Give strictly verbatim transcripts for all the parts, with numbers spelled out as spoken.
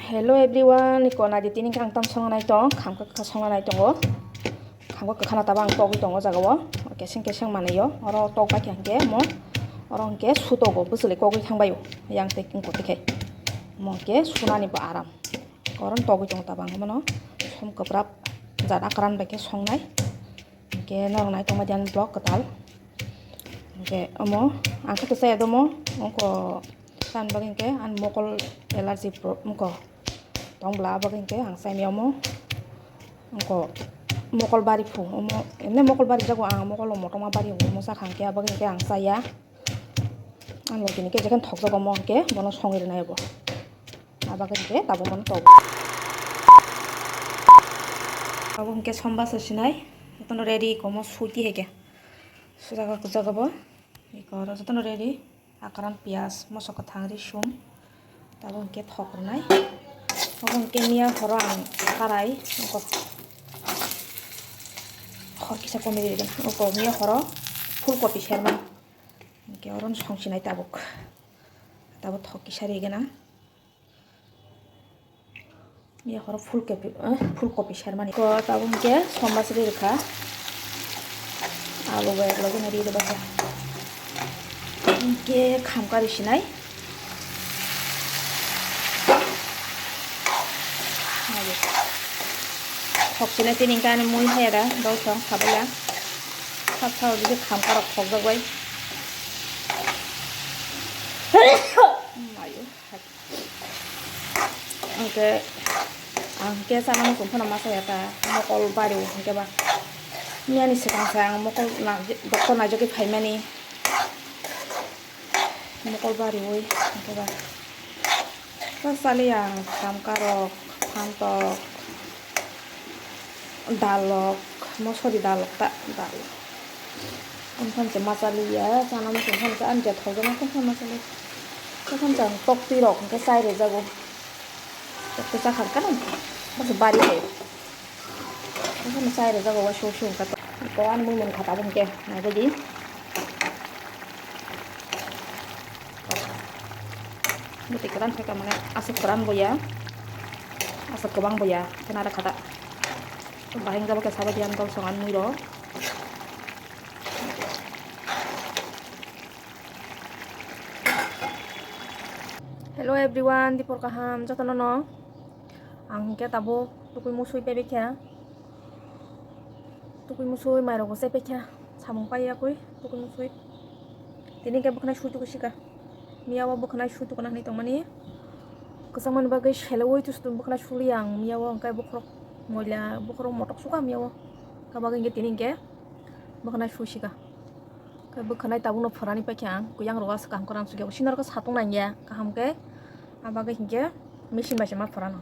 Hello everyone, iko naidi tini ang tam songnai tong, khamka kha songnai tongo. Khamka kha na taba ang togwi tongo jaga o. Keseng keseng manwi o. Oro tok bai kha hwnkhe mo. Oro hwnkhe sutogo bwswlwi kogwi thangbai o. Yang tei wngkha tei khai. Mo hwnkhe sunani bo aram. Oro togwi tongo taba ang mono. Som kwprap jat akran bai khe songnai. Hwnkhe norok nai tongma diyan vlog kwtal. Hwnkhe omo ang khe to chaya domo. Ongko Tan bagwi hwnkhe ang mokol allergy pro-, wngkha. Tong bwla bagwi hwnkhe ang chai maya omo. Wngkha mokol bari phu, omo, emne mokol bari jago ang mokol o motoma bari omo sakha hwnkhe abagwi hwnkhe ang chaya. Ang logi ni khe jekheno thokjago omo hwnkhe bono songwi rwnai abo. Abagwi hwnkhe tabuk bono tok. Abo hwnkhe somba se sinai. Jotono ready komo suiti hai khe. Sujago, kujago bo. Iko oro jotono ready. Akran, piyaj, moso kwthang, risum, tabuk hwnkhe thok rwnai. Obo hwnkhe miya horo ang karai, oko hor kisa komwi rwgwna. Oko miya horo phulkopi sermani. Hwnkhe oro songsinai tabuk. Tabuk thok kisa rwgwna. Miya horo full kopi, eh, full kopi sermani. Ko tabuk hwnkhe somba sri rwkha. Alu bai ekloge no ri rwbaikha. Hwnkhe khamkari sinai. Thok sinai tini hwnkhe ani mui haya da, dol song sabai ya. Sab sao digi khamkarok thokjak bai. Mayo. Hwnkhe ang khe chana muchung phano ma chaya ta, mokol bari o hwnkhe ba. Miyani swkang se ang mokol na-, doctor naijagwi phaimani. Mokol bari oi hwnkhe ba. Ta chali ang khamkarok, phantok. Dalok, mosori dalok ta, dalok. Ang phan se ma chaliya, chana muchung phan se ani je thok jana phan ma chali. Ta phan se ang tok twi rok hwnkhe chai rwjago. Tok twi chakha kano, bwswk bari hai. Ta phan chai rwjago, wa shu shu hwnkhe to. Ko ani mui mun khata hwnkhe, nai di. Bwtwi kwran khe mane aswk kwran bo ya, aswk kwbang bo ya, khe nara khata. Bahai wngya bo khe sabai diyan dol songan mui rok. Hello everyone, dipor kaham jotono no. Ang hwnkhe tabuk tukui musui pebekha. Tukui musui mairok bo chai paikha. Samung pai yakui tukui musui. Tini hwnkhe bwkhwnai sui tuku sika. Miya o bwkhwnai sui tuku nang hinwi tongmani. Kwchangmani bagwi seleui tus bwkhwnai suliya ang miya o hwnkhe bokhorok moila bokhorok motok suka miya o. Kabagwi hwnkhe tini hwnkhe bwkhwnai sui sika. Khe bwkhwnai tabukno phwrani paikha ang, kuyang rogo aswk kaham kwrang sukya, sini oro khe satung nangya kaham khe, abagwi hinkhe machine bai se ma phwrano.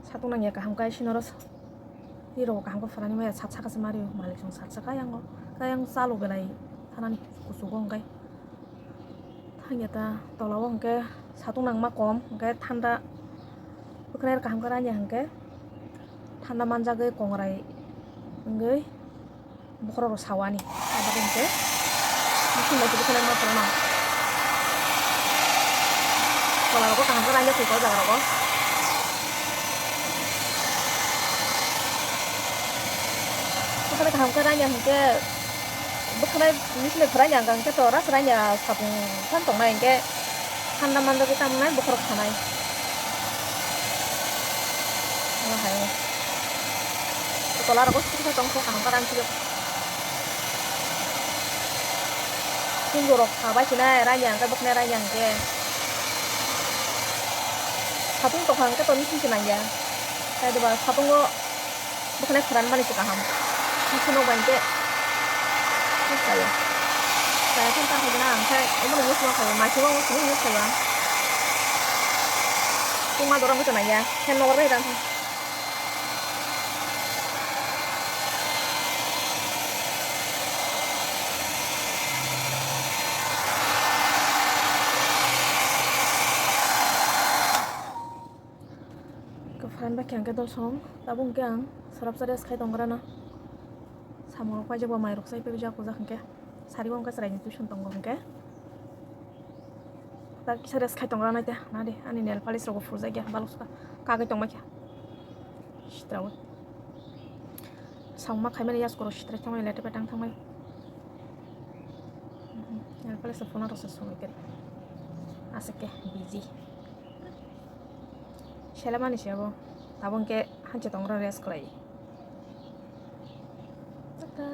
Satung nangya kaham khe sini oro, rok kaham khe phwrani maya sak saka se mario, malik song sak saka yango, khe yang chalo belai thanani kuchugo hwnkhe. Thangya ta tola o hwnkhe satung nangma kom, hwnkhe thanda bwkhwnai kaham khe ranya hwnkhe thanda manjagwi kongrai wngwi. Bokhorok rok sawani. Aboni hwnkhe machine bai se bwkhwnai ma phwrwngno. Tola rogo kaham khe raida thwikha o jaga rogo. Bwkhwnai kaham khe raida hwnkhe bwkhwnai machine bai phwrwngya hwnkhe to ras raida sapung phan tongnai hwnkhe. Thanda manda khe tamo nai bokhorok sanai. Omo hai. Tola rogo sisa tong khe kaham karan sio. Hindu rok sabai sinai raida hwnkhe bwkhwnai raida hwnkhe. Satung tokha hwnkhe to machine se nangya. Kaido ba satungo. Bwkhwnai khwran mani se kaham. Machine rok bai hwnkhe. Kaya. Kaya khe ta khaina ang khe omono use ma khaio, mai se omo simi use khaio ang. Tungma dorong khe tonai ya. Khe nogo bai rang. Kwphan bai khe ang khe dol song, tabuk hwnkhe ang swrapsa rest khai tong grana. Samung rok paijak ba mai rok sai paijak ujak hwnkhe, sari o hwnkhe chwrai ni tuition tongo hwnkhe. Tak kisa rest khai tongra nai te, nadi ani nail polish rok bo phurjak ya, balok suka kagwi tongma khe. Sitrawi. Sangma khaimani yas koro sitrai thangmani lete petang thangmani. Nail polish rok phuna rok se songwi kari. Aswk khe busy. Selamani se abo. Tabuk khe hanche tongra rest khlai. Taka.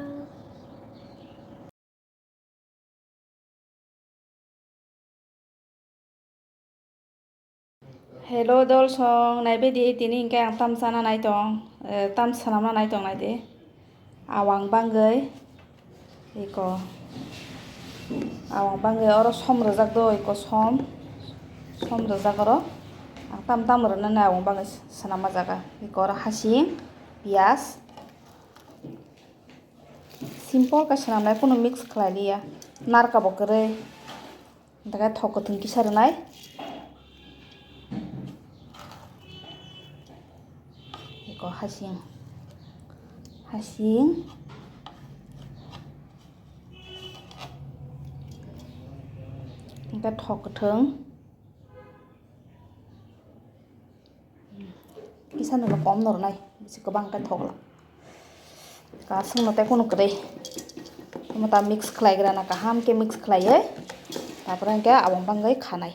Hello dolsong, naibe di tini hingke ang tam sana nai tong, eh, tam sanamna nai tong nai di. Awang bangoi, iko. Awang bangoi oro som rwjak do, iko som, som rwjak oro. Ang tam tam rwna nai awang bangoi sanama jaga. Iko oro hasing, piyas. Simple khe swnamnai, kunu mix khlai liya. Narka bo kwrwi. Hwnkhe thok kwthwng kisa rwnai. Eko hasing. Hasing. Hwnkhe thok kwthwng. Kisa no kom no rwnai, bisi kwbang khe thok la. Kasung no tei kunu kwrwi. Omo ta mix khlai gra na, kaham khe mix khlaiwi. Tapore hwnkhe abo bangwi khanai.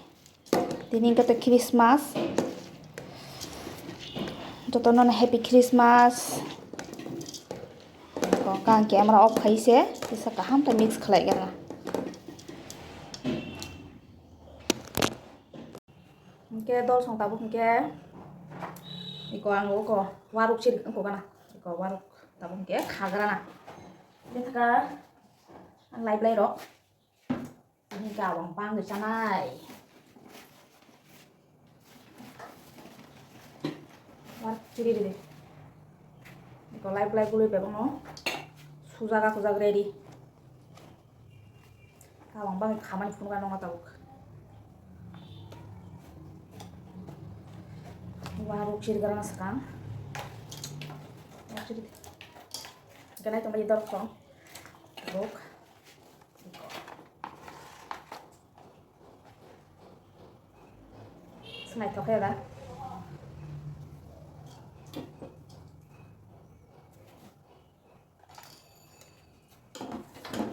Tini hwnkhe tei Christmas. Jotono no happy Christmas. Ko kang camera off khai se, kisa kaham khe mix khlai gra na. Hingke dolsong tabuk hingke iko ang uko waruk chiri wngkha gana, iko waruk tabuk hingke khagrana. Bini saka ang lai blai rok hingke awang bangwi chanai. Waruk chiri ridi. Iko lai blai gului bebakno sujak akujak ready. Tabuk bangwi khamani phunukha nokha tabuk. Waruk chirigrana swkang. Ganai tongbai dorkho. Tabuk. Swnaithok khe da.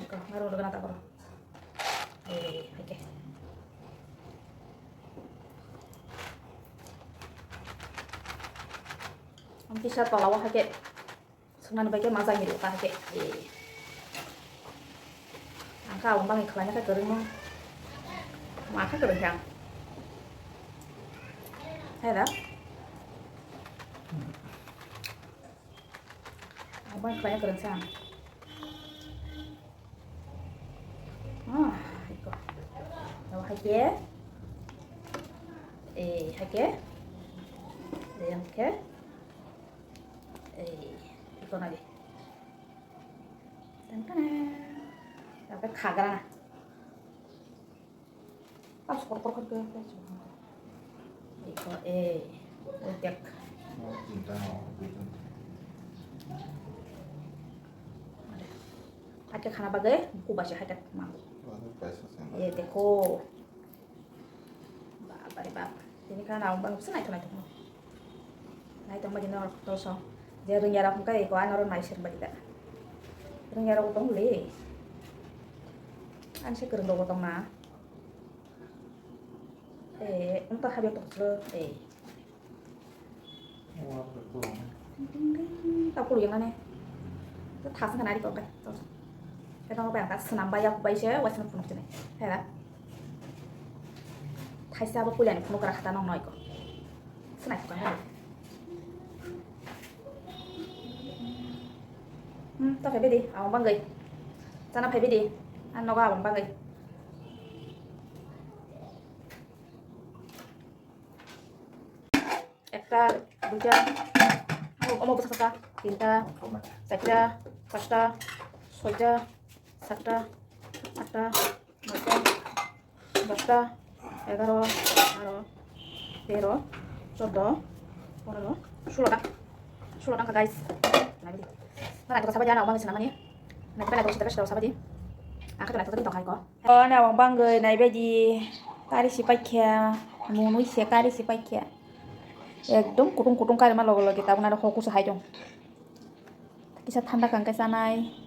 Iko, maro rwgana ta koro. Eh, haike. Ang kisa tola o haike. Swngnani bai khe ma jani rw ta haike. Eh. Ang kha aboni bagwi khlaina khe kwrwngno. Ma khe kwrwng khe ang. Hai da. Abang khlai kwrwngsa. Ah, iko. Abo haike. Eh, haike. Yang ke. Eh, iko nadi. Tang tang. Abo khagra. Pas kor kor kor kor kor. Iko, eh, ojak. Haike khana bagwi buku bacha haike mango. Eh, dekho. Bap re bap. Tini khana naong bang bisa naithok naithok. Naithok ma dino to song. Je rwngya rok hwnkhe iko ano ro nai sir badi da. Rwngya rok tong le. Ang se kwrwng rok tong na. Eh, ang ta habya tong slo. Eh. Wa, betul. Ding, ding, ding. Ta kulu yang ane. Ta thas ngan ari kok kai. Kata apa yang ta senam baya kubai se, wa senam punuk jene. Hela. Thaisa abo kuliani phunuk kara khata nong noi ko. Senai ko kan. Hmm, to phaibai di, abang bangwi. Chana phaibai di. Ang nogo abang bangwi. Ekta, duita, omo bwsa saka, tinta, charta, pasta, soita, satta, atta, noita, dosta, egaro, baro, tero, choddo, ponero, sulo ta, sulo ta guys. Nai di. Nang sabai jana, abang sini mani. Nai sabai, nai sabai, sabai di. Angka nai sabai tongkai ko. O, na wang bangwi naibaidi. Kari si paikha, munui se kari si paikha. Ekdom kutung kutung karima loge loge tabuk naro hokusu hai dong. Kisa thanda kang khe chanai.